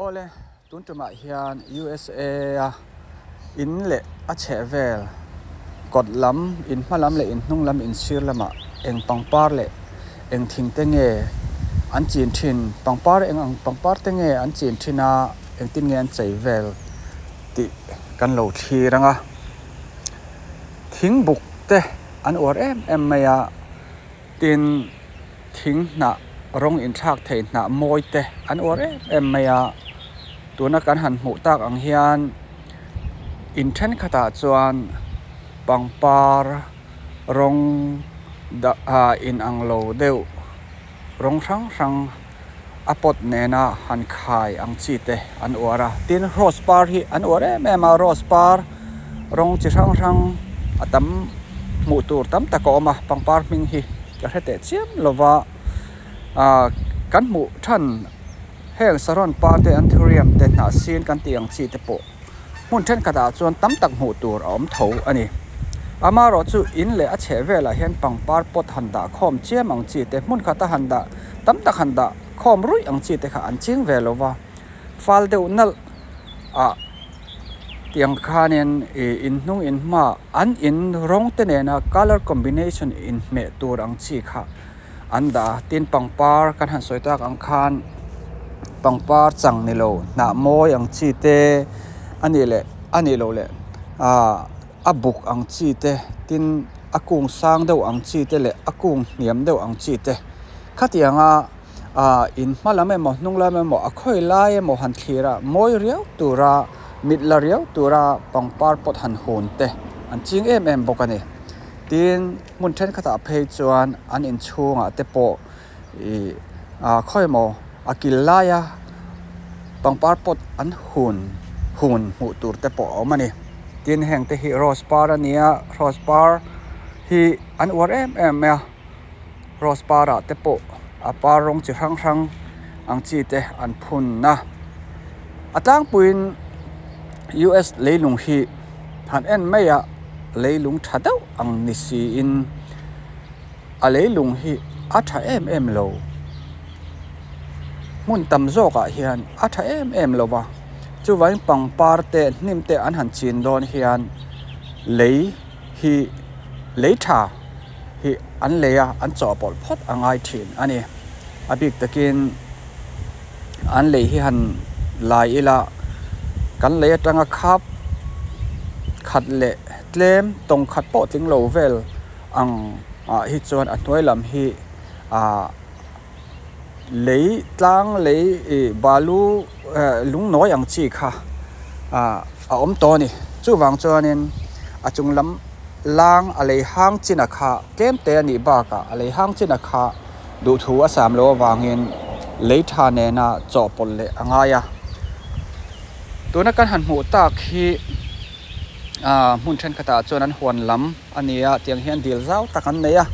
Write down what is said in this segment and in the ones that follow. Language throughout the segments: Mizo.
Awle, tun tumah hian USA a in leh a chhehvel kawt lam, in hma lam leh in hnung lam in sir lamah eng pangpar leh eng thing te nge an chin thin, pangpar eng ang pangpar te nge an chin thin a, engtin nge an chei vel tih kan lo thlir ang a. Thing buk te an uar em em mai a, tin thing hnah rawng inthlak thei hnah mawi te an uar em em mai a, tuna kan han hmuh tak ang hian in thenkhatah chuan pangpar rawng dah ah inang lo deuh rawng hrang hrang a pot nena han khai ang chi te an uar a, tin rose par hi an uar em em a rose par rawng chi hrang hrang a tam hmuh tur tam tak a awm a pangpar hming hi ka hre teh chiam lova ah kan hmuh than heng saron par te anthurium te hnah sin kan tih ang chi te pawh hmun thenkhat ah chuan tam tak hmuh tur a awm tho a ni. Amaherawhchu in leh a chheh velah hian pangpar pot han dah khawm chiam ang chi te hmun khata han dah tam tak han dah khawm ruih ang chi te kha an ching ve lo va, fal deuh nalh ah tiang khanin ih in hnung in hma an in rawng te nena colour combination inhmeh tur ang chi kha an dah a tin pangpar kan han sawi tak ang khan pangpar chang ni lo hnah mawi ang chi te a nih leh a nih loh leh ahh a buk ang chi te tin a kung sang deuh ang chi te leh a kung hniam deuh ang chi te khatianga ahh in hma lam emaw hnung lam emaw a khawi lai emaw han thlir a mawi riau tura mit la riau tura pangpar pawt han hun te an ching em em bawk a ni tin. Hmun thenkhatah phei chuan an inchhungah te pawh ih ah khawi maw a kil laia pangpar pot an hun hun hmuh tur te pawh a awm a ni. Tin heng te hi rose par a ni a rose par hi an uar em em mai a rose par ah te pawh a par rawng chi hrang hrang ang chi te an phun a a tlangpuiin U_S leilung hi han en mai a. Leilung tha deuh ang ni siin a leilung hi a tha em em lo. Hmun tam zawkah hian a tha em em lo va, chuvangin pangpar te hnim te an han chin dawn hian lei hi lei tha hi an lei a an chawhpawlh phawt a ngai thin a ni. A bik takin an lei hi han lai ila kan lei atanga khap khat leh tlem tawng khat pawh tling lo vel ang ah hi chuan a hnuai lam hi ah lei tlang lei ih balu eh lungnawi ang chi kha ah a awm tawh a ni chuvang chuanin a chung lam lang a lei hang chin a kha tlem te a nih bakah a lei hang chin a kha. Duhthu a sam loh avangin lei tha nena chawhpawlh leh a ngai a. Tuna kan han hmuh tak hi aah hmun thenkhatah chuan an huan lam a ni a, tiang hian dil zau tak an nei a.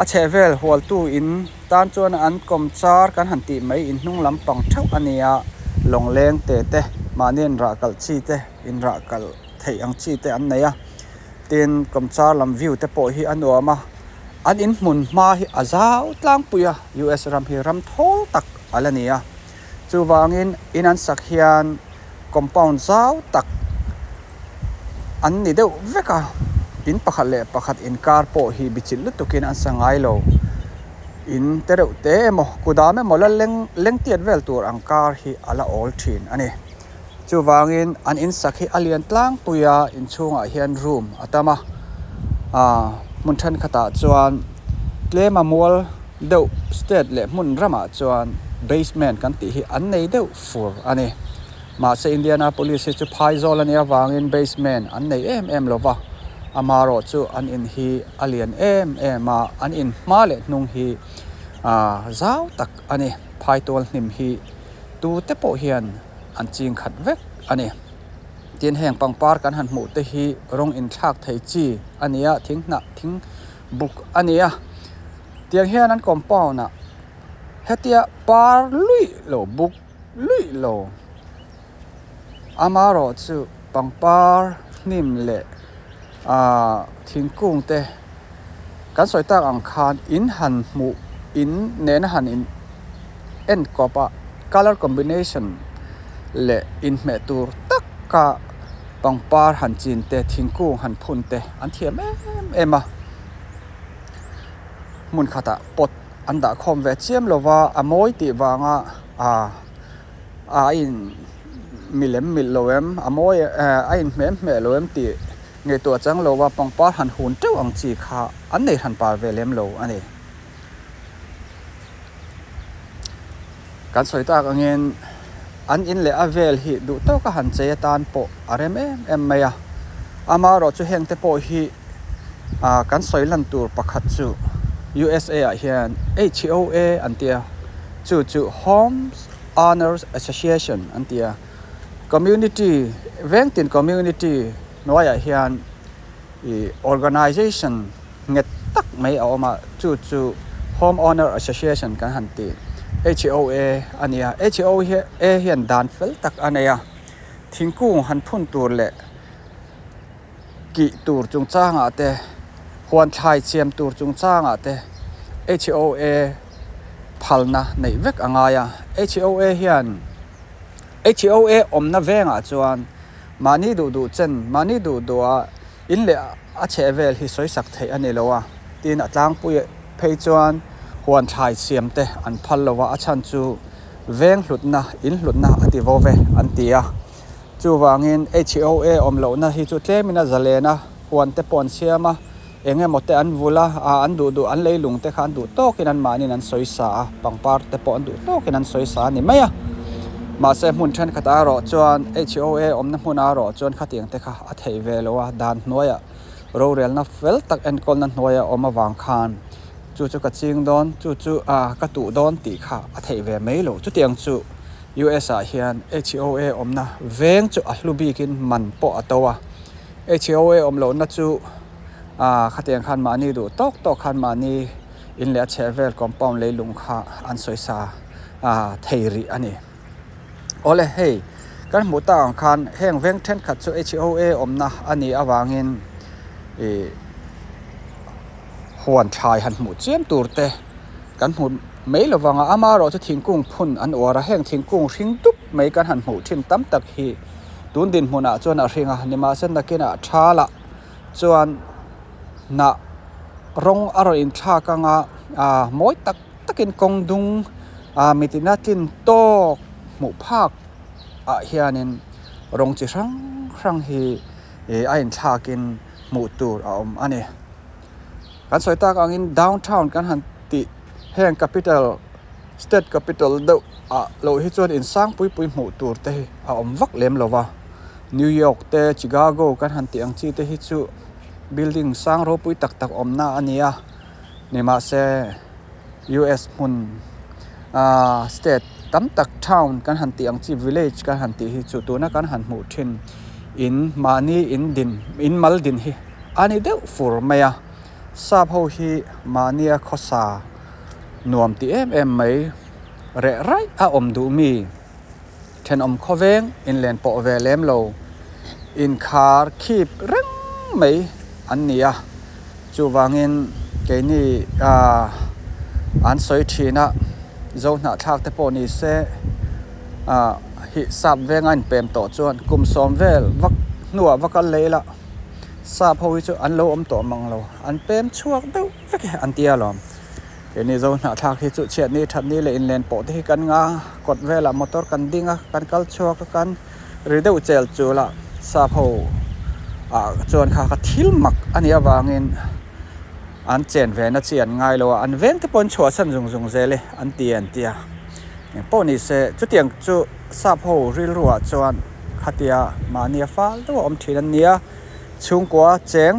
A chhehvel hualtu in tan chuan an kawm char kan han tih mai in hnung lampang theuh a ni a, lawngleng te te mahni in rah kalh chi te in rah kalh theih ang chi te an nei a. Tin kawm char lam view te pawh hi a nuam a. An inhmun hma hi a zau tlangpui a, US ram hi ram thawl tak a la ni a. Chuvangin in an sak hian compound zau tak an ni deuh vek a, in pakhat leh pakhat inkar pawh hi bichilh lutukin an sa ngai lo. In te reuh te emaw kudam emaw la leng leng tiat vel tur ang kar hi a la awl thin a ni. Chuvangin an insak hi a lian tlangpui a, inchhungah hian room a tam a, aaa hmun thenkhatah chuan tlema mual deuh state leh hmun ramah chuan basement kan tih hi an nei deuh fur a ni. Mahse Indianapolis hi chu phaizawl a nih avangin basement an nei em em lo va, amaherawhchu an in hi a lian em em a, an in hma leh hnung hi aaa zau tak a ni. Phaitual hnim hi tute pawh hian an ching khat vek a ni. Tin heng pangpar kan han hmuh te hi rawng inthlak thei chi a ni a, thing hnah thing buk a ni a. Tiang hian an compound ah hetia par luih lo buk luih lo amaherawhchu pangpar hnim leh ahh thingkung te kan sawi tak ang khan in han hmuh in nena han in en kawp a colour combination. leh inhmeh tur taka pangpar han chin te thingkung han phun te an thiam em em a hmun khatah pot an dah khawm ve chiam lova a mawi tih vanga ah a in milem milh lo em a mawi eh a inhmeh hmeh lo em tih ngaihtuah chang lova pangpar han hun teuh ang chi kha an nei hran par ve lem lo a ni. Kan sawi tak angin an in leh a vel hi duh tawka han chei atan pawh a rem em em mai a, amaherawhchu heng te pawh hi ah kan sawi lan tur pakhat chu USA ah hian HOA an tia chu chu Homes Owners Association an tia community vengtin community hnuaiah hian ih organization nghet tak mai a awm a chu chu home owner association kan han tih HOA a ni a HOA hian dan fel tak a nei a thingkung han phun tur leh kih tur chungchangah te huan thlai siam tur chungchangah te HOA phalna neih vek a ngai a HOA hian HOA awmna vengah chuan mahni duh duh chen mahni duh duh a In leh a chheh vel hi sawi sak theih a ni lo a, tin a tlangpui phei chuan huan thlai siam te an phal lo a, a chhan chu veng hlutna, in hlutna a ti vo ve an ti a. Chuvangin HOA awm lohna hi chu tlemin a zalen a, huan te pawh an siam a, eng emaw te an vul a, an duh duh an leilung te kha an duh tawkin an mahniin an sawi sa a, pangpar te pawh an duh tawkin an sawi sa a ni mai a. Mahse hmun thenkhat ah erawh chuan HOA awmna hmun ah erawh chuan khatiang te kha a theih ve lo a, dan hnuaiah rorelna fel tak enkawlna hnuaia awm avang khan chu chu ka ching dawn, chu chu ah ka tuh dawn tih kha a theih ve mai lo. Chutiang chu US ah hian HOA awmna veng chu a hlu bikin man pawh a to a, HOA awm lohna chu ah khatiang khan mahni duh tawk tawk khan mahni in leh a chheh vel compound leilung kha an sawi sa ah thei rih a ni. Awle hei kan hmuh tak ang khan heng veng thenkhat chu HOA awmna a nih avangin ih huan thlai han hmuh chiam tur te kan hmu mai lo vang a amaherawh chu thingkung phun an uar a heng thingkung hring dup mai kan han hmuh thin tam tak hi tun dinhmunah chuan a hring a nimahse nakinah tha lah chuan hnah rawng a rawn inthlak anga ah mawi tak takin kawng dung ah mitina tlin tawk hmuh phak ah hianin rawng chi hrang hrang hi ih a inthlakin hmuh tur a awm a ni. Kan sawi tak angin downtown kan han tih heng capital state capital deuh ah loh hi chuan in sang pui pui hmuh tur te hi a awm vak lem lo va New York te Chicago kan han tih ang chi te hi chu building sang ropui tak tak awmna a ni a nimahse U_S hmun ahh state tam tak town kan han tih ang chi village kan han tih hi chu tuna kan han hmuh thin in mahni in din in mal din hi a ni deuh fur mai a sap ho hi mahnia khawsa nuam ti em em mai reh raih a awm duh mi thenawm khawveng inlen pawh ve lem lo inkhar khip reng mai an ni a chuvangin keini ah an sawi thin a zo hnahthlak te pawh ni se ah hi sap venga inpem tawh chuan kum sawm vel vak hnuah va kal leh ila sap ho hi chu an lo awm tawh mang lo an pem chhuak deuh vek e an tia lawm. Keini zo hnahthlak hi chu chhiatni thatni leh inlen pawh te hi kan nga kawt velah motor kan ding a kan kal chhuak a kan ri deuh chel chul a sap ho ah chuan kha kha thil mak a nih avangin an chen ve na chi an ngai lo a an veng te pawh an chhuahsan zung zung zel e an ti an ti a engpawh ni se chutiang chu sap ho rilru ah chuan khatia mahnia fal deuh a awm thin an nia chhungkua cheng.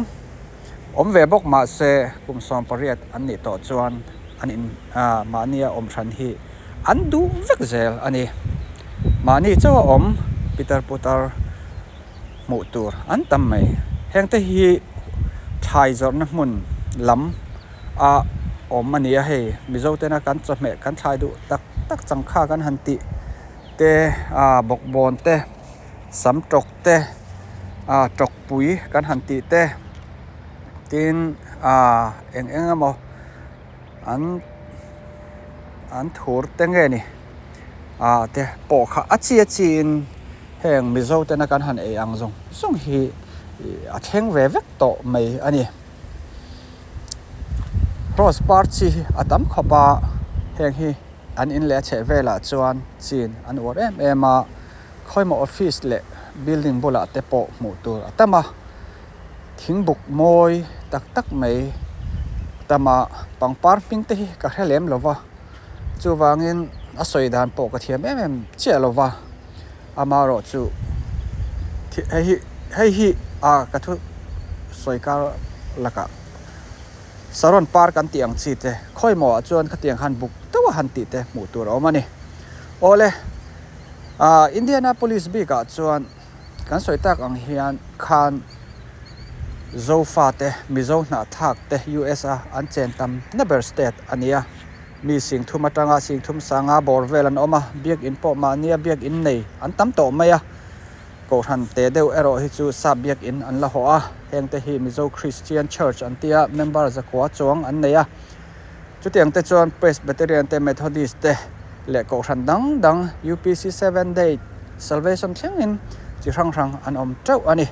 Awm ve bawk mahse kum 18 an nih tawh chuan an in ah mahnia awm hran hi an duh vek zel a ni. Mahni chauh a awm pitar putar hmuh tur an tam mai. Heng te hi thlai zawrhna hmun lam a awm a ni a hei Mizo tena kan chawhmeh kan thlai duh tak tak changkha kan han tih te ah bawkbawn te sam tawk te ah tawk pui kan han tih te tin ah eng eng emaw an an thur te nge ni Ah te pawh kha a chi a chiin heng Mizo tena kan han ei ang zawng zawng hi a thleng ve vek tawh mai a ni. Rose par chi hi a tam khawp a, heng hi an in leh a chheh velah chuan chin an uar em em a, khawimaw office leh building bulah te pawh hmuh tur a tam a, thingbuk mawi tak tak mai a tam a, pangpar hming te hi ka hre lem lo va. Chuvangin a sawi dan pawh ka thiam em em chiah lo va, amaherawh chu hei hi hei hi a ka thu sawi kar lakah Saron par kan tih ang chi te khawimaw ah chuan khatiang khan buk deuh a han tih te hmuh tur a awm a ni. Awle, ah Indianapolis bik ah chuan kan sawi tak ang hian khan Zofa te, Mizo hnahthlak te US a an chen tam na ber state a ni a. Mi singthum atanga singthum sanga bawr vel an awm a, biakin pawh mahnia biakin nei an tam tawh mai a. Kohhran te deuh erawh hi chu sap biakin an la hawh a, heng te hi Mizo Christian Church an tia member zakua chuang an nei a. Chutiang te chuan Presbyterian te, Methodist te leh kohhran dang dang UPC Seventh Day Salvation thlengin chi hrang hrang an awm teuh a ni.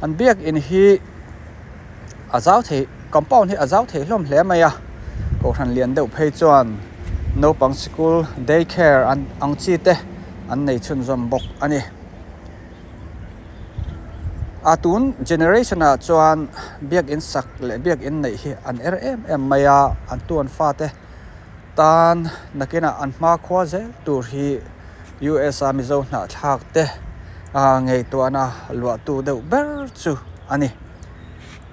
An biakin hi a zau thei compound hi a zau thei hlawm hle mai a, kohhran lian deuh phei chuan naupang sikul day care an ang chi te an nei chhunzawm bawk a ni. A tun generation ah chuan biakin sak leh biakin neih hi an er em em mai a, an tuan fate tan nakinah an hmakhua zel tur hi US a Mizo hnahthlak te ngaihtuahna luahtu deuh ber chu a ni.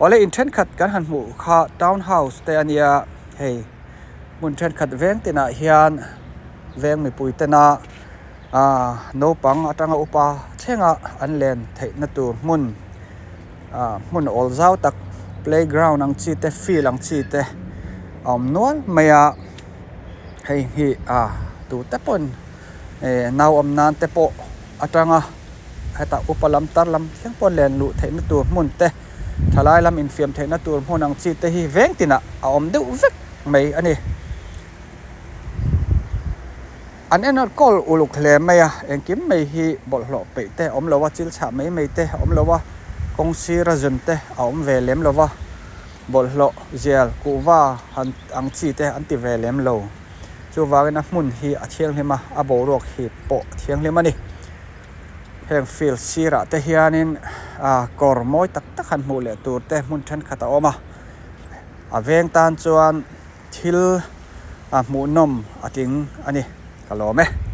Awle in thenkhat kan han hmuh kha town house te a nia hei hmun thenkhat veng tinah hian veng mipui tena ah naupang atanga upa thlenga an len theihna tur hmun ah hmun awl zau tak playground ang chi te field ang chi te a awm nual mai a hei hi ah tute pawn eh nau awm nan te pawh atanga hetah upa lam tar lam thleng pawh len luh theihna tur hmun te thalai lam infiam theihna tur hmun ang chi te hi veng tinah a awm deuh vek mai a ni. An enkawl uluk hle mai a, engkim mai hi bawlhhlawh peih te a awm lo a, chil chhah mai mai te a awm lo a, kawng sira zun te a awm ve lem lo va, bawlhhlawh zial kuhva han ang chi te an ti ve lem lo. Chuvangin a hmun hi a thianghlim a, a boruak hi pawh a thianghlim a ni. Heng field sirah te hianin ah kawr mawi tak tak han hmuh leh tur te hmun thenkhat a awm a, a veng tan chuan. Thil a hmuhnawm a tling a ni, ka lawm e.